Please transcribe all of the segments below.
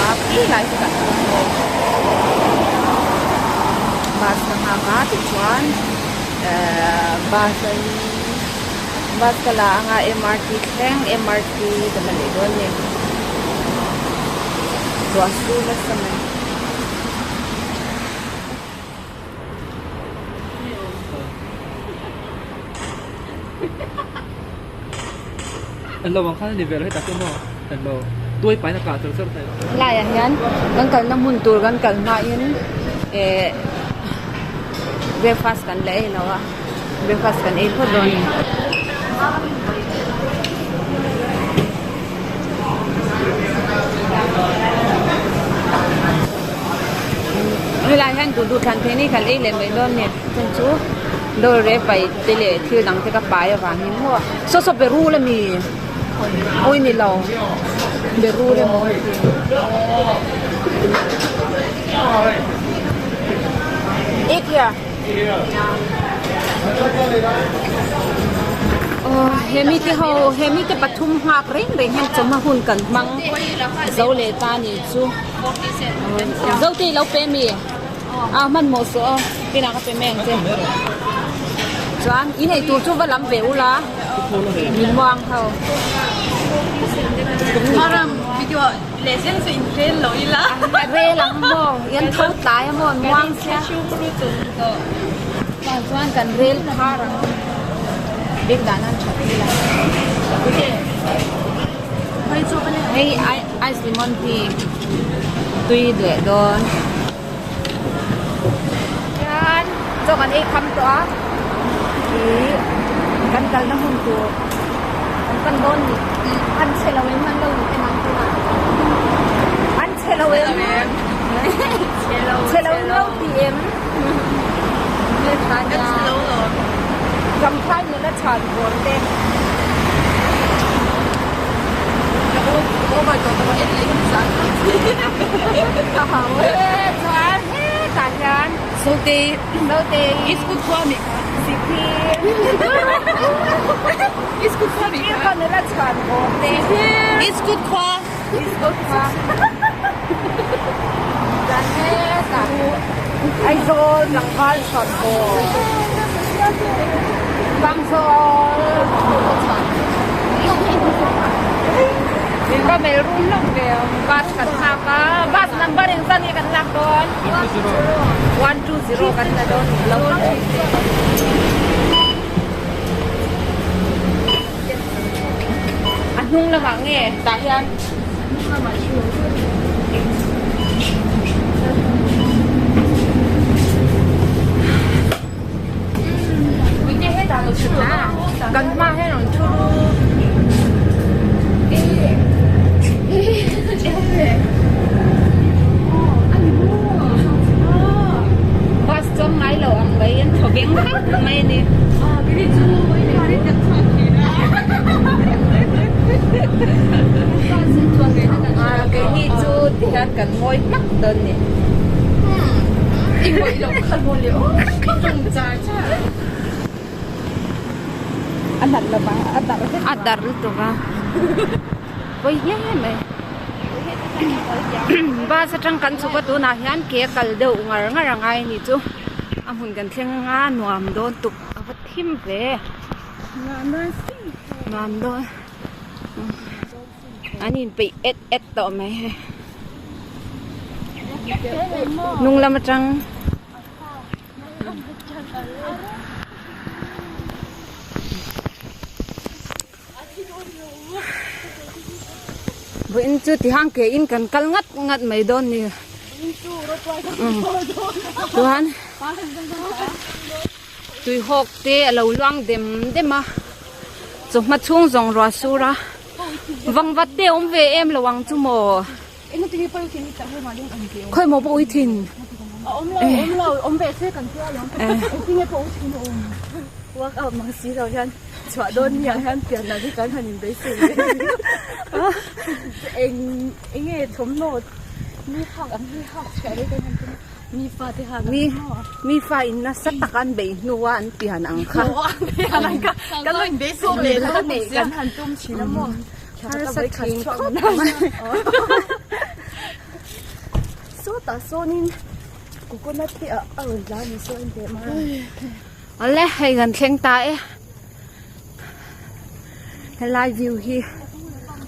a khi lai khi kan hmu bawk bus ka nghak a tichuan ehh bus an bus ka la anga mrt thleng mrt ka la leh dawn a ni ruah sur nasa mai. An lo ang khan a ni ve lo hetah khian maw an lo tuai pain a kah char char thei. Helaiah hian kan kalna hmun tur kan kal hmain eh breakfast kan la ei lo a breakfast kan ei phawt dawn a ni. Helai hian duh duh thlan theih ni kan ei leh mai dawn a ni chhan chu dawr reh pai te leh thil dang te ka pai avangin maw saw saw berul ami awi ni lo berul emaw eat here aw he mite ho he mite pathum nghak reng reng hian chawhma hun kan hmang zo leh ta a nih chu. Zote i lo pe mi? A hmanhmawh suh aw, kinah ka pe mai ang che. Chuan in ei tur chu va lam ve ula, min muang ho. Rel ang maw, in tho tlai a maw, an muang sia. Chuan kan rel phar ang. Bik dan an that ila. Hei ice lemon tea tui leh dawn hian chaw kan ei kham tawh a ih kan kalna hmun tur kan pan dawn ni an chhe lo em an lo ni em ang tunah an chhe lo em chhe lo em lo ti em Champhai nula chhan vawr te. Aizawl tlangval chhuat bawr Pangzawl Ka mel rum hlawm ve bus kan nghak a bus number engzat nge kan lak dawn 120 kan la dawn lo A hnung lamah nge tah hian Kan hma hian rawn thu ru Bus chuang ngai lo ang mai an thaw veng vek mai a ni. Keini chu tihian kan ngawi hmak dawn ni. A dar lutuk a pawi hle mai bus atang kan chhuk a tunah hian ke a kal deuh ngar ngar a ngai a ni chu a hmun kan thleng anga nuam dawn tuk a va thim ve nuam dawn an inpeih et et tawh mai hei hnung lam atang. Vawiin chu tihang ke in kan kal ngat ngat mai dawn ni chuan tui hawk te a lo luang dem dem a chawhma chhung zawng ruah sur a vangvat te a awm ve em lo ang chu maw. Khawi maw pawh ui thin. Workout mang si lo hian chhuah dawn ni ah hian pian lah hi kan han in beisei ve eng eng nge thawmhnaw mi hak ang hi hak chhiah rei kan han tum a mi fa te hak ang maw mi fa in nasa tak an beih hnu a an pian ang kha kan lo in beisei ve lo kan han tum thin a maw harsa thin khawp mai. Sawtah sawnin coconut te ah a rawn tla a ni saw en teh mai a. Awle hei kan thleng ta e. Helai view hi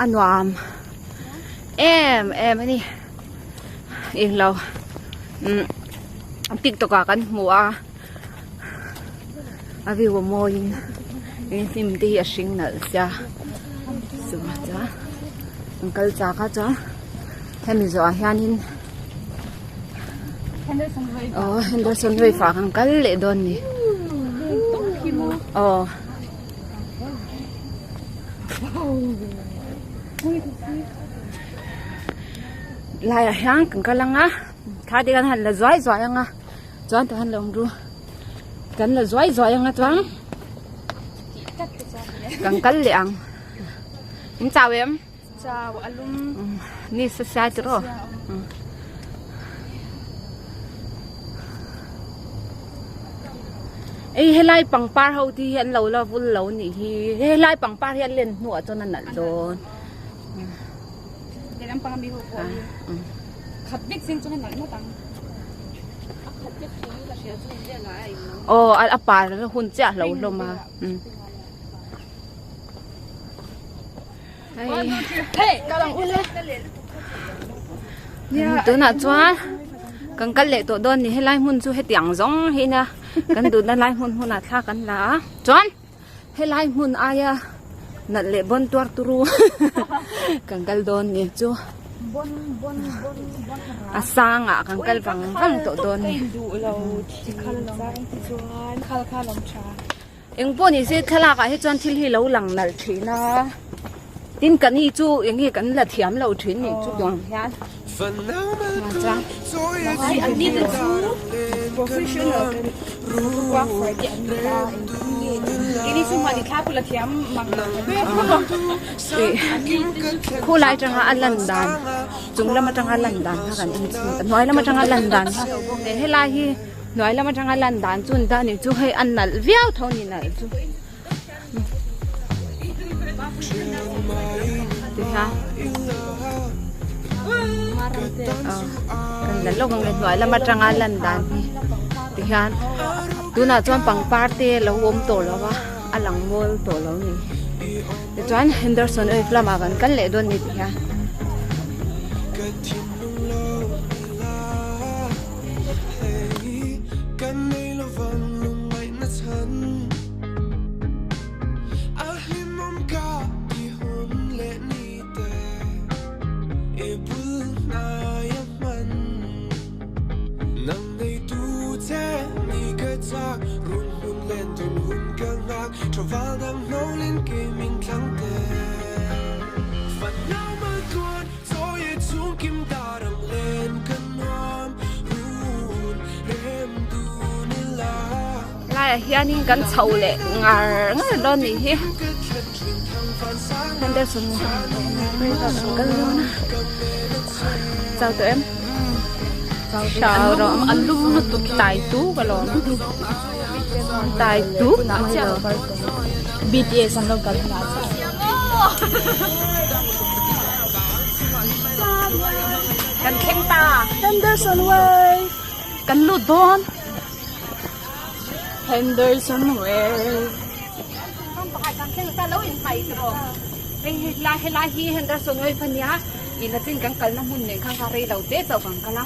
a nuam em em a ni. Englo umm tiktok ah kan hmu a a view a mawiin in hnim te hi a hring nalh sia chuvang chuan an kal chak a chuan hemi zawhah hianin aw Henderson wave ah kan kal leh dawn a ni aw. Laiah hian kan kal ang a thla te kan han la zuai zuai ang a chuan tah hian lo awm ru kan la zuai zuai ang a chuan kan kal leh ang in chau em chau a lum ni sa sia chu rawh ei helai pangpar ho te hi an lo la vul lo nih hi helai pangpar hi an len hnuah chuan a nalh dawn. Lehlam panga mi ho pawh hi khat vek seng chuan a nalh ngawt ang. A khat vek thei ka hria chu velah a in ang. Aw a par hun chiah lo hlawm a. Hei kal ang ule. Tunah chuan kan kal leh tawh dawn ni helai hmun chu hetiang zawng hi nia kan duhna lai hmun hmunah thla kan la a chuan. Helai hmun aia nalh leh bawn tuar turu kan kal dawn ni chu a sangah kan kal vang vang tawh dawn ni. Eng pawh ni se thlalak ah hi chuan thil hi lo lang nalh thin a tin ka ni chu eng nge kan la thiam lo thin ni chu tiang hian. Khulai atanga a lan dan chung lam atanga lan dan kha kan en chhung a hnuai lam atanga lan dan kha helai hi hnuai lam atanga lan dan chu ni ta a ni chu hei a nalh viau tho a ni nalh chu. Kan la lawk ang le hnuai lam atanga lan dan hi tihian tunah chuan pangpar te lo awm tawh lo a a lang mawl tawh lo a ni tichuan Henderson wave lamah kan kal leh dawn a ni tihian. Laiah hianin kan chho leh ngar ngar dawn nih hi Henderson kal dawn a chau tawh em chau rawh a lum lutuk tai tu ka lawm tai tu mai lo BTS an lo kal hunah kan thleng ta Henderson way kan lut dawn. Henderson way. Hei helai hi Henderson way a nia ih lachin kan kalna hmun nen khan kha rei lo te chauh kan kal a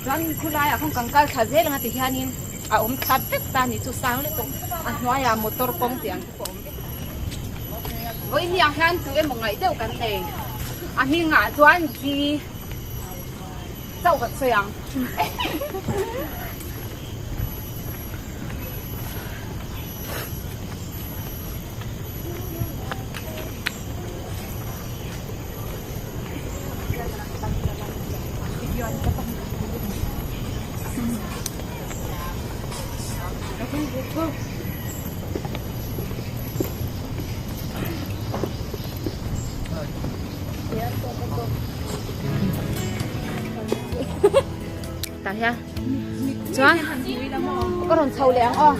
chuan khulaiah khan kan kal thla zel anga ti hianin a awm thla vek ta a ni chu sang lutuk a hnuaiah motor kawng tih ang te pawh a awm vek vawiin ah hian tu emaw ngaih deuh kan nei a hmingah chuan G chauh kan sawi ang. Tah hian chuan ka rawn chho leh ang aw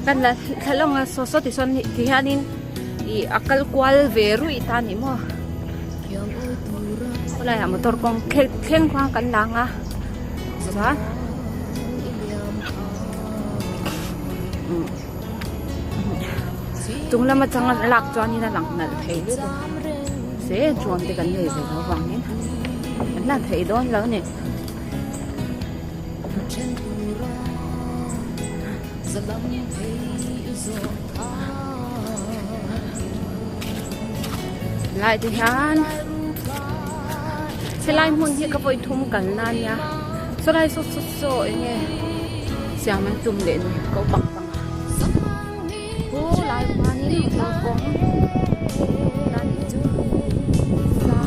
kan la thla lawng a saw saw ti sawn ti hianin ih a kal kual ve ruih ta a ni maw khawlaiah motor kawng thleng thleng kha kan lang a. Chuan chung lam atanga lak chuanin a lang nalh thei lutuk se drone te kan nei ve lo vangin an la thei dawn lo a ni. Lai te hian helai hmun hi ka vawi thum kalna a nia sawlai saw saw saw eng nge siam an tum leh ni ko pang pang a chu lai khuanin motor kawng a nih chu sang.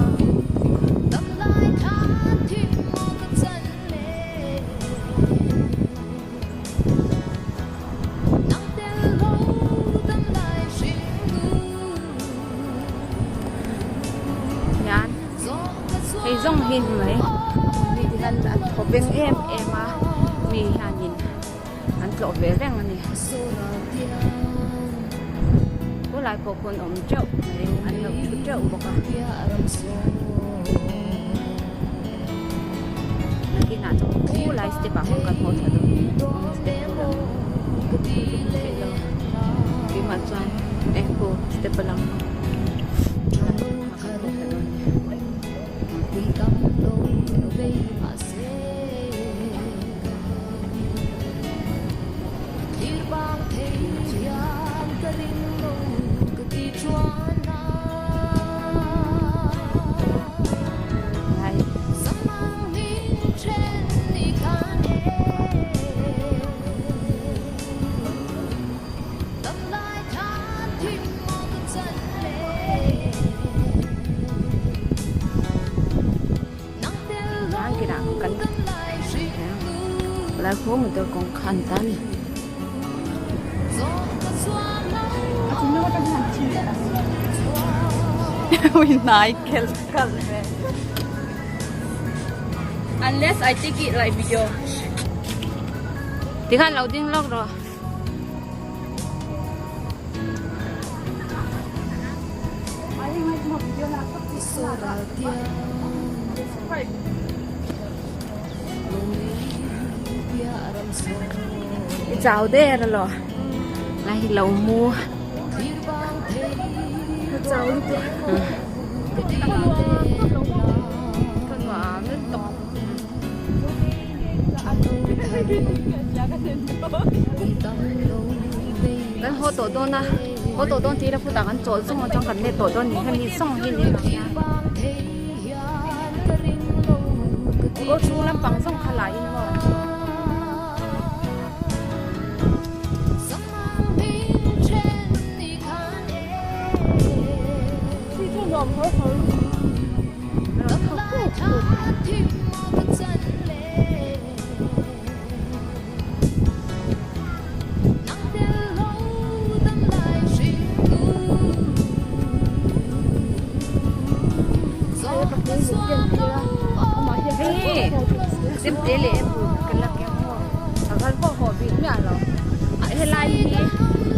Hian hei zawng hi ni mai mi te hian an thaw veng em em a mi hianin an tlawh ve reng a ni khawlai pawh khawn awm teuh mai an lo thu teuh bawk a. Nakinah chuan khulai step ah khawn kan haw thla dawn step tur ang theih lo keimah chuan eng pawh step a lang kan haw thla dawn Lai khu motor kawng kha an ta a ni. Unless I take it like video. Tikhan lo ding lawk rawh. I chau der alo lai hi lo mu ka nuam lutuk kan haw tawh dawn a haw tawh dawn tih ila khutah kan chawl zawng atang kan let tawh dawn ni hemi zawng hi ni ang a. Aw chhung lampang zawng kha la in maw. Chemte leh apple kan la keng maw a kal pawh haw bik miah lo helai hi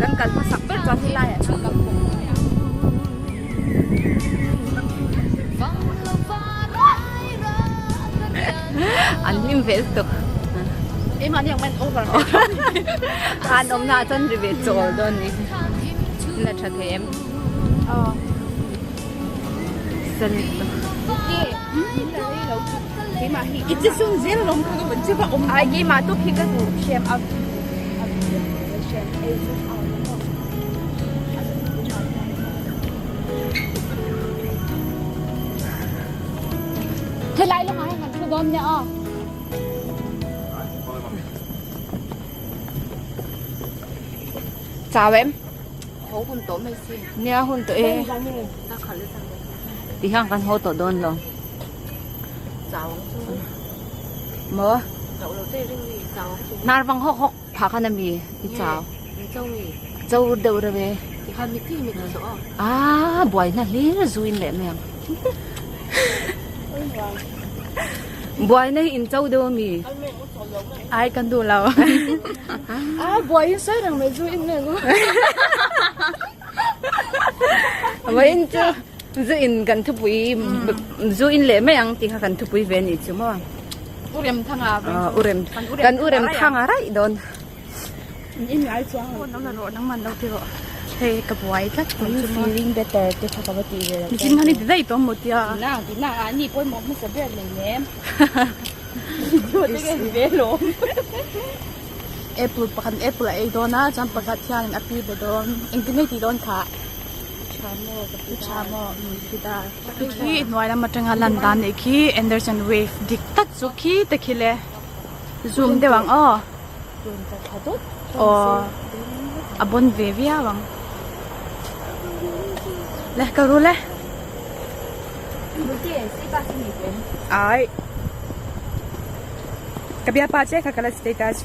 kan kal hmasak ber chuan helai ah chuan kan hmu an hlim ve lutuk an awmna ah chuan ri ve chawl dawn ni la tha thei em Helai lamah hian kan thu dawn nia aw. Chau em? Haw hun tawh mai si. Nia hun tawh e. Ti hian kan haw tawh dawn lo. Chau ang chu. Maw? Chau lo te ring mi chau ang chu. Hnar vang hawk hawk phah khan ami i chau. Chau mi. Chau deuh reuh e. Ti khan mi thi mi ti tawh a. Ah buai na hlir zu in leh mai ang. Buai na hi in chau deuh ami. Ai kan duh lo. Ah buai in sawi reng mai zu in mai ang. Buai in chu zu in kan thupui zu in leh mai ang tih kha kan thupui ve a nih chu maw. U rem thanga u rem kan u rem thanga raih dawn. In ngai chuang lo nang rawh nang man lo ti rawh hei ka buai tlat Are you feeling better te kha ka va tih ve lo Nichin khan i ti daih tawh maw tia Na ti na a ni pawimawh hmasa ber nei nem te ka ti ve lawm Apple pakhat apple a ei dawn a chuan pakhat hianin a pi be dawn engtin nge i tih dawn kha Tha maw ti ta khi hnuai lam atanga lan dan nih khi Anderson wave dik tak chu khi te khi le zoom deuh ang aw. Aw a bawn ve viau ang le ka ru le ai ka bia pa che kha ka la status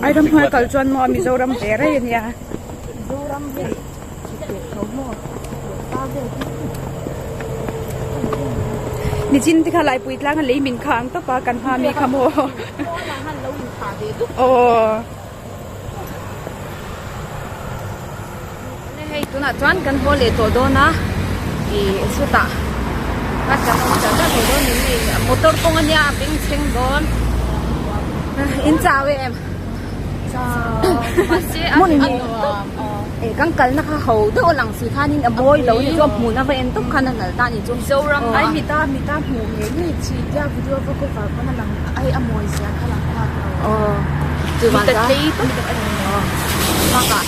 Ai ram hnuai kal chuan maw Mizoram ve rei ania. Nichin te kha Laipui tlang a lei min kha ang tawp a kan hma mi kha maw. Aw. Hei tunah chuan kan haw leh tawh dawn a ih chutah kan kan awm chat chat tawh dawn niin hei motor kawng ania a beng thleng dawn in chau em hmun eh kan kalna kha ho deuh a lang si khanin a mawi lo ni chuan hmun a va en tawp khan a nal ta ni chu Mizoram ai mita mita hmuh ngei ngei chi tia video va cover pawn a lang ai a mawi zia kha lang phak lo aw chuan ta bakah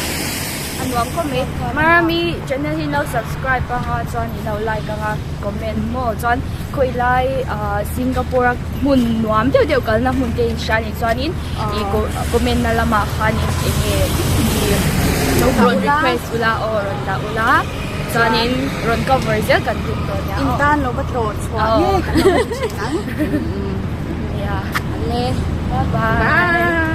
A nuam khawp mai. Marami channel hi lo subscribe anga chuan i lo like anga comment maw chuan khawi lai ah Singapore a hmun nuam deuh deuh kalna hmun te in hria anih chuanin ih comment na lamah khanin eng nge ih rawn request ula aw rawn dah ula chuanin rawn cover zel kan tum dawn nia aw. In tan lo va tlawh chhuah ngei kan lo awm thin ang. Nia. Bye bye.